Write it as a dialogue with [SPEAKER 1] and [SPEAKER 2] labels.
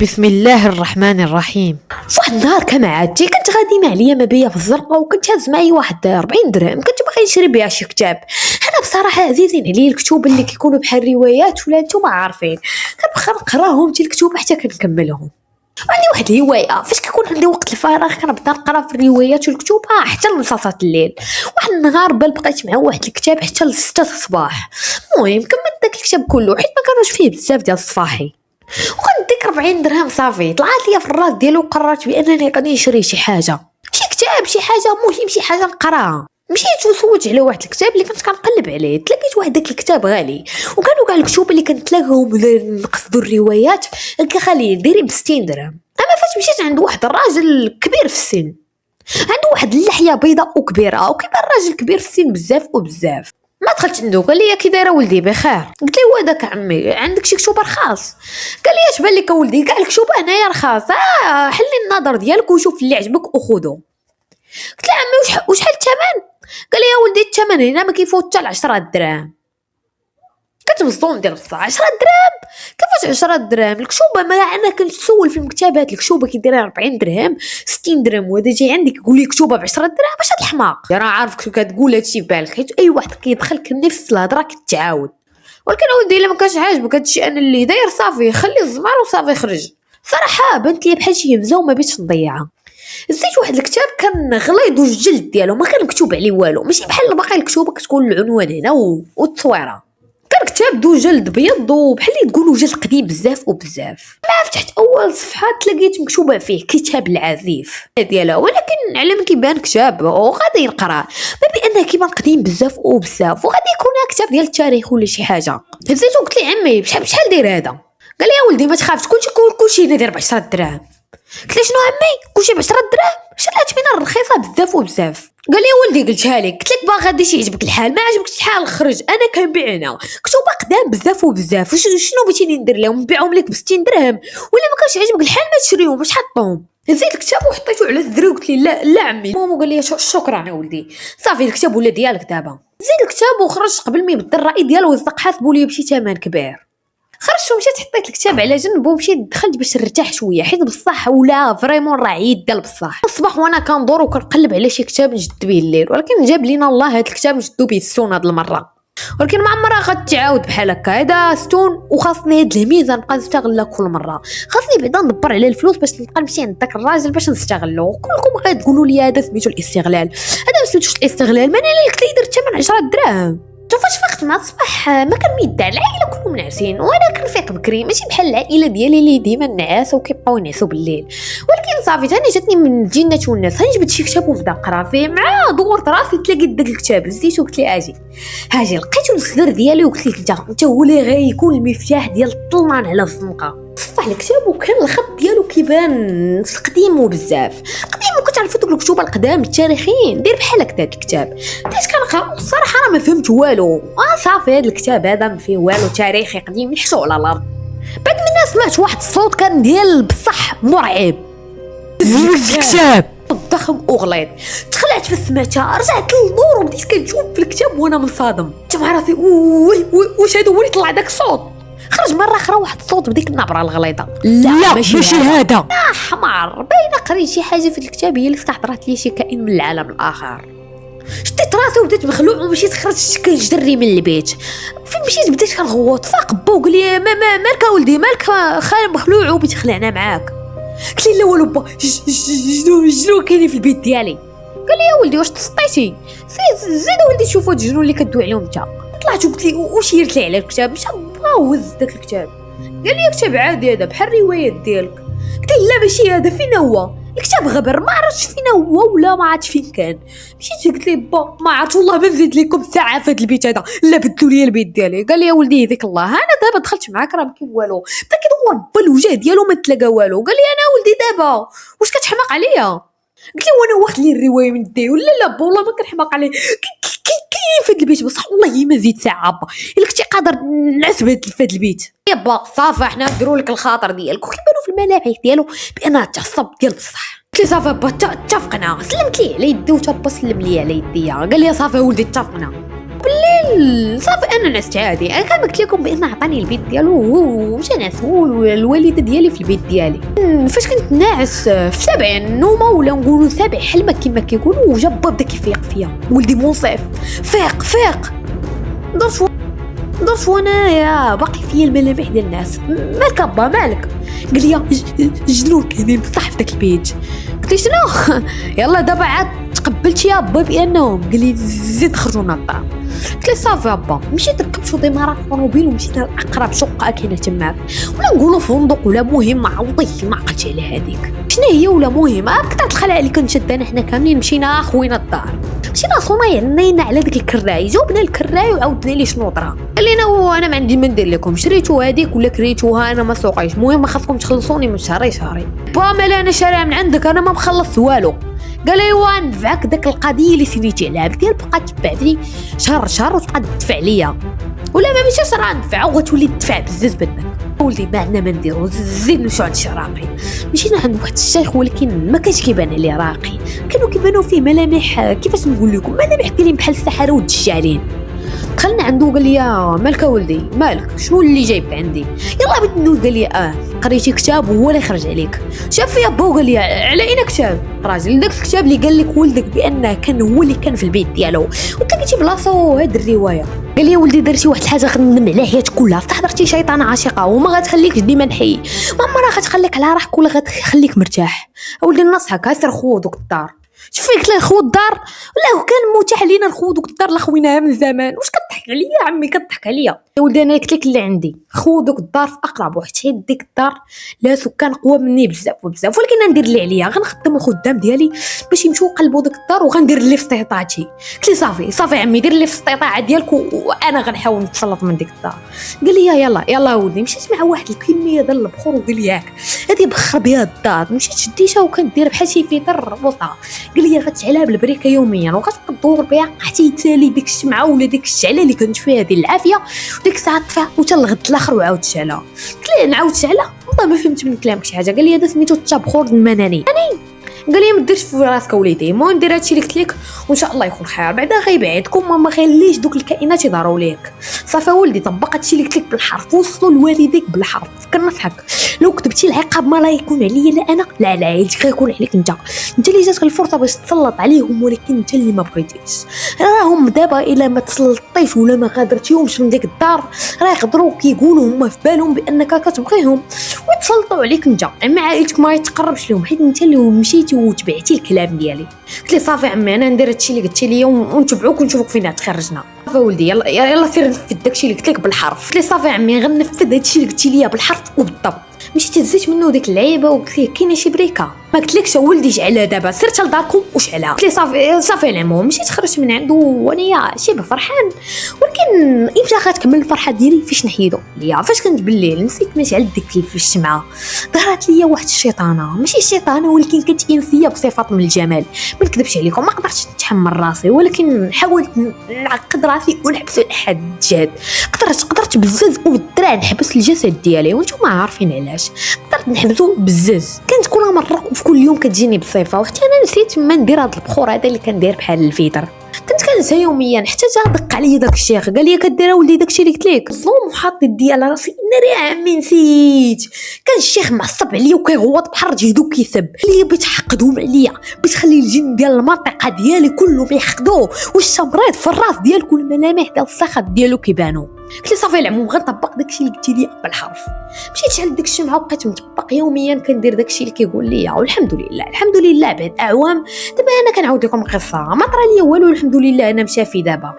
[SPEAKER 1] بسم الله الرحمن الرحيم. فواحد النهار كما عادتي كنت غادي ما عليا ما بيا في الزرقاء، وكنت هاز معايا واحد 40 درهم، كنت باغي نشري بها شي كتاب. انا بصراحة عزيزين عليا الكتب اللي كيكونوا بحال الروايات ولا نتوما عارفين، كنبقى نقراهم حتى الكتب حتى كنكملهم. عندي واحد الهواية، فاش كيكون عندي وقت الفراغ كنبدا نقرا في الروايات والكتب حتى لنصاصات الليل. واحد النهار بل بقيت مع واحد الكتاب حتى ل6 الصباح. المهم كملت داك الكتاب كله حيت ما كانوش فيه بزاف ديال الصفاحي، وكنت ديك 40 درهم صافي طلعت ليا في الراس ديالو، وقررت بانني غادي نشري شي حاجة، شي كتاب، شي حاجة، المهم شي حاجة نقراها. مشيت وسولت على واحد الكتاب اللي كنت كنقلب عليه، تلاقيت واحد داك الكتاب غالي، وكانوا كاع الكتب اللي كنتلاقاهم نقصدوا الروايات غاليين دايرين ب 60 درهم. اما فاش مشيت عند واحد الراجل كبير في السن، عنده واحد اللحية بيضاء وكبيره، وكيبان راجل كبير في السن بزاف وبزاف. ما دخلت عنده قال لي كي دايرة ولدي بخير؟ قلت له هو داك عمي عندك شي كتوبة رخاص؟ قال لي اش بان لك ولدي كاع الكتوبه هنايا رخاص، حلي النظر ديالك وشوف اللي عجبك وخذو. قلت له عمي وشحال الثمن؟ قال لي يا ولدي الثمن هنا ما كيفوت حتى 10 دراهم. كنت مصدوم ديال بصح، 10 دراهم؟ كيفاش 10 دراهم؟ الكتوبه ما انا كنسول في المكتبات الكتوبه كيديرها 40 درهم 60 درهم، وهذا جاي عندك يقول لي كتوبة ب 10 دراهم. اش هاد الحماق؟ راه عارفك كتقول هادشي في بالك، حيت اي واحد كيدخل نفس الهضرة كتعاود. ولكن ولدي الا ما كانش عاجبك هادشي انا اللي داير صافي خلي الزمر وصافي خرج. صراحة بانت لي بحال شي همزه وما بغيتش نضيعها. زيت واحد الكتاب كان غليظ الجلد ديالو ما كان مكتوب عليه والو، ماشي بحال باقي الكتوبه كتكون العنوان هنا والتصويره. كان كتاب دو جلد بيض وبحال اللي تقولوا جلد قديم بزاف وبزاف. ما فتحت اول صفحة تلاقيت مكتوبة فيه كتاب العزيف ديالها، ولكن على ما كيبان كتاب وغادي نقراه، ما بانه كيبان قديم بزاف وبزاف وغادي يكون كتاب ديال التاريخ ولا شي حاجة. هزيتو قلت لي عمي بشحال داير هذا؟ قال لي يا ولدي ما تخافش كلشي هنا داير ب 10 دراهم. قلت له شنو عمي كلشي ب 10 دراهم؟ شحال الاثمنه رخيصة بزاف وبزاف. قال لي ولدي قلتها لك، قلت لك باغي غادي يعجبك الحال، ما عجبكش الحال خرج، انا كنبيع هنا كتوبة قدام بزاف وبزاف، شنو بغيتيني ندير لهم؟ نبيعهم لك ب 60 درهم ولا ما كانش عجبك الحال ما تشريهم، باش حطهم. هزيت الكتاب وحطيته على صدري وقلت لي لا لا عمي. ماما قال لي شكرا يا ولدي صافي الكتاب ولا ديالك دابا. زيد الكتاب وخرج قبل ما يبدل الراي ديالو ويصدق حاسبوا لي بشي ثمن كبير. خرجت ومشيت حطيت الكتاب على جنب ومشيت دخلت باش نرتاح شوية، حيت بصح ولا vraiment راه عيد ديال بصح. الصباح وانا كندور وكنقلب على شي كتاب نجد به الليل، ولكن جاب لينا الله هذا الكتاب نشدو به الستون هاد المرة، ولكن ما عمرها غتعاود بحال هكا. هذا ستون وخاصني هاد الهميزه نبقى نستغلها كل مرة، خاصني بعدا ندبر على الفلوس باش نبقى نمشي عند داك الراجل باش نستغلو. كلكم غتقولوا لي هذا سميتو الاستغلال، هذا ما سميتوش الاستغلال، ما انا اللي قلت لي درت ثمن 10 دراهم. فاش فقت مع الصباح ما كان ميدع، العائلة كلهم ناعسين وانا كنفيق بكري، ماشي بحال العائلة ديالي اللي ديما نعاس وكيبقاو ينعسوا بالليل. ولكن صافي ثاني جاتني من الجنة والناس، هاني جبت شي كتاب ونبدا نقرا فيه. مع دورت راسي تلاقيت داك الكتاب، هزيتو وقلت لي اجي هاجي، لقيتو الصدر ديالي وقلت لك انت هو اللي غيكون المفتاح ديال الطلمان على الزنقة. صفح الكتاب وكان الخط ديالو كيبان قديم وبزاف قديم، وكتعرفوا دوك الكتب القدام التاريخيين دير بحال هكا داك الكتاب. بديت كنقرا الصراحة راه ما فهمت والو، صافي هذا الكتاب هذا ما فيه والو، تاريخي قديم نحسو على الارض. بعد منا سمعت واحد الصوت كان ديال بصح مرعب،
[SPEAKER 2] الكتاب
[SPEAKER 1] ضخم وغليظ. تخلعت في سمعتها، رجعت للدور وبديت كنشوف في الكتاب وانا منصدم. مع راسي واش هذا هو اللي طلع داك الصوت؟ خرج مرة اخرى واحد الصوت بديك النبرة الغليظة،
[SPEAKER 2] لا ماشي هذا،
[SPEAKER 1] حمار باينة قريت شي حاجة في الكتاب هي اللي استحضرت لي شي كائن من العالم الاخر. شديت راسي وبديت مخلوع ومشيت خرجت كنجري من البيت. فين مشيت بديت كنغوت، فاق با وقال لي ما ما مالك ولدي مالك خال مخلوع وبتخلعنا معاك؟ قلت لي لا والو با، شنو كاين في البيت ديالي؟ قال لي يا ولدي واش تسطيتي؟ زيد ولدي شوف هاد الجنون اللي كدوي عليهم انت. طلعت وقلت لي وشيرت لي على الكتاب، مشى با وهز داك الكتاب. قال لي كتاب عادي هذا بحال الروايات ديالك. قلت له لا ماشي هذا، فين هو الكتاب؟ غبر ما عرفتش فين هو ولا ما عرفتش فين كان. مشيت قلت لي با ما عرفت والله ما نزيد لكم ساعة في هذا البيت هذا، لا بدلوا لي البيت ديالي. قال لي يا ولدي يهديك الله انا دابا دخلت معاك راه ما كاين والو. بدا كيدور با الوجه ديالو ما تلاقى والو. قال لي انا ولدي دابا واش كتحماق عليا؟ قلت له وانا واخد لي الرواية من دي ولا لا با والله ما كنحماق عليه، كاين في هذا البيت بصح والله ما زيد ساعة با، الا كنتي قادر نعس في هذا البيت يا با صافي حنا نديروا لك الخاطر ديالك. وكيبانوا في الملامح ديالو بان تعصب ديال بصح. قلت له صافي با اتفقنا، سلمت ليه على يدي وتا با سلم لي على يدي. قال لي صافي ولدي اتفقنا. بالليل صافي انا نعست عادي. انا كما قلت لكم بان عطاني البيت ديالو ومشى نعس هو الوالدة ديالي في البيت ديالي. فاش كنت ناعس في سبع نومه ولا نقولوا سبع حلمه كما كيقولوا، وجا با بدا كيفيق فيا، ولدي منصف فيق فيق. درت وانايا باقي فيا الملامح ديال الناس. مالك با مالك؟ قال لي الجنون كاينين بصح في داك البيت. قلت له شنو؟ يلا دابا عاد تقبلتي يا با بانهم؟ قال لي زيد خرجوا من الدار. قلت له صافي با. مشيت ركبت و démarra الطوموبيل ومشيت لاقرب شقه كاينه تماك، ولا نقولوا فندق ولا مهم ما عوضيش ما عقلتش على هذيك شنو هي ولا مهم. كثرت الخلع اللي كنت شدانا حنا كاملين. مشينا خوينا الدار، مشينا صونا على ديك الكراي، جاوبنا الكراي وعاودنا ليه شنو طرا. قال لنا وانا ما عندي ما ندير لكم، شريتو هذيك ولا كريتوها انا ما سوقيش، المهم خاصكم تخلصوني من شهري شهري. با مال انا شاريها من عندك، انا ما مخلص والو. قال لي ايوا ندفعك داك القضية اللي سنيتي عليها، ديال بقى تبع لي شهر شهر وتبقى تدفع ليا، ولا ما مشاش راه ندفع وغتولي تدفع بزاف منك. ولدي ما عندنا ما نديرو، زيد نمشيو عند شي راقي. مشينا عند واحد الشيخ ولكن ما كانش كيبان عليه راقي، كانوا كيبانوا فيه ملامح كيفاش نقول لكم، ملامح دايرين بحال السحرة والدجالين. دخلنا عنده وقال لي مالك ولدي مالك، شنو اللي جايبك عندي؟ يلا بغيت ندوز. قال لي قريتي كتاب وهو اللي خرج عليك. شاف فيا با وقال لي على اين كتاب؟ راجل داك الكتاب اللي قال لك ولدك بانه كان هو اللي كان في البيت ديالو وتلقيتي بلاصة هاد الرواية. قال لي ولدي درتي واحد الحاجة غندم على حياتك كلها، استحضرتي شيطانه عاشقه وما غتخليكش ديما حي، ماما راه غتخليك على راحتك ولا غتخليك مرتاح. ولدي نصحك سير خو دوك الدار. شوف قلت له خو الدار؟ لا كان متاح لينا نخو دوك الدار لا خويناها من زمان. واش كضحك عليا عمي؟ كضحك عليا يا ولدي. انا قلت لك اللي عندي خو دوك الدار في اقرب وقت، حيت ديك الدار لا سكان قوى مني بزاف وبزاف، ولكن ندير اللي عليا، غنخدم الخدام ديالي باش يمشيو يقلبوا ديك الدار وغندير اللي في استطاعتي. قلت لي صافي صافي عمي دير اللي في الاستطاعة ديالك وانا غنحاول نتسلط من ديك الدار. قال لي يلا يلا ولدي. مشيت مع واحد الكمية ديال البخور وقال لي ياك هادي بخر بها الدار. مشيت شديتها وكندير بحال شي فيتر وسطها. قال لي غتشعلها بالبريكه يوميا وغتبقى تدور بها حتى يتسالي ديك الشمعة ولا ديك الشعلة اللي كانت فيها ديال العافية، وديك الساعة طفى وتا الغد الاخر وعاود شعلها. قلت ليه نعاود شعلها؟ والله ما فهمت من كلامك شي حاجة. قال لي هذا سميتو التبخور المناني. قال لي ما ديرش في راسك وليدي، المهم دير هادشي اللي قلت لك وان شاء الله يكون خير. بعدا غيبعدكم ما خليش دوك الكائنات يظهروا ليك. صافي ولدي طبق هادشي اللي قلت لك بالحرف، وصلوا لوالديك بالحرف. كنصحك لو كتبتي العقاب ما لا يكون عليا لا انا لا على عائلتك، غيكون عليك انت. انت اللي جاتك الفرصة باش تسلط عليهم ولكن انت اللي ما بغيتيش. راهم دابا الا ما تسلطيش ولا ما غادرتيهمش من ديك الدار راه يقدروا كيقولوا هما في بالهم بانك كتبغيهم ويتسلطوا عليك انت، اما عائلتك ما يتقربش لهم حيت انت اللي مشيتي وتبعتي الكلام ديالي. قلت لي صافي عمي انا ندير هادشي اللي قلتي لي ونتبعوك ونشوفك فين تخرجنا. صافي ولدي يلا يلا سير نفذ داكشي اللي قلت لك بالحرف. قلت لي صافي عمي غنفذ هادشي اللي قلتي لي بالحرف وبالضبط. مشيت هزيت منه ديك اللعيبة وقلت ليه كاينه شي بريكه؟ ما قلتلكش ولدي شعلها دابا، سير لداركم وشعلها. قلت لي صافي صافي العمو. مشيت خرجت من عنده وانايا شبه فرحان، ولكن امتى غتكمل الفرحة ديالي فاش نحيدو ليا؟ فاش كنت بالليل نسيت ما شعلت ديك في الشمعة، ظهرت ليا واحد الشيطانه، ماشي شيطانه ولكن كانت انسيه بصفات من الجمال. ما نكذبش عليكم ما قدرتش نتحمل راسي، ولكن حاولت نعقد راسي ونحبسو لحد الجهد. قدرت بزز وبالدراع نحبس الجسد ديالي، وانتم عارفين علاش قدرت نحبسو بزز. كانت كل مرة وفي كل يوم كتجيني بصفة، وحتى انا نسيت ما ندير هذا البخور هذا اللي كندير بحال الفيتر، كنت كنسى يوميا. حتى جا دق عليا داك الشيخ قال لي كدير ولدي داكشي اللي قلت لك. مظلوم وحاط يدي على راسي، ناري يا عمي نسيت. كان الشيخ معصب عليا وكيغوط بحال جهدو كيسب لي، بغيت تحقدهم عليا، بغيت تخلي الجن ديال المنطقة ديالي كلهم يحقدوه، واش مريض في الراس ديالك والملامح ديال السخط ديالو كيبانو. قلت لي صافي العموم غنطبق داكشي اللي قلتي لي بالحرف. مشيت شعلت داك الشمعة وبقيت مطبق يوميا كندير داكشي اللي كيقول لي، والحمد لله الحمد لله بعد اعوام دابا انا كنعاود لكم القصة ما طرا ليا والو، الحمد لله انا مشافي دابا.